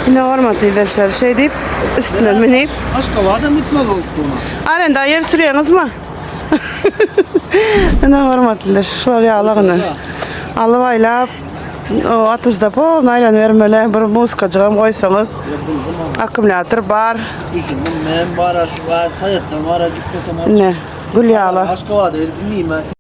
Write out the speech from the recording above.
Ine hormatly ildeşler, şeý diýip üstüne münip. Aşgabadam gitmeli bolup durma. Arenda ýer sürýäňizmi? Ine hormatly ildeşler, şular ýaly ine. Alyp aýlap, o atyzda polny aýlanybermeli, bir muzykajygam goýsaňyz, akkumulýator bar. Düşündim, men bara şu saýatdan bara gitmesem. Ine, gül ýaly. Aşgabada gelip ineyim.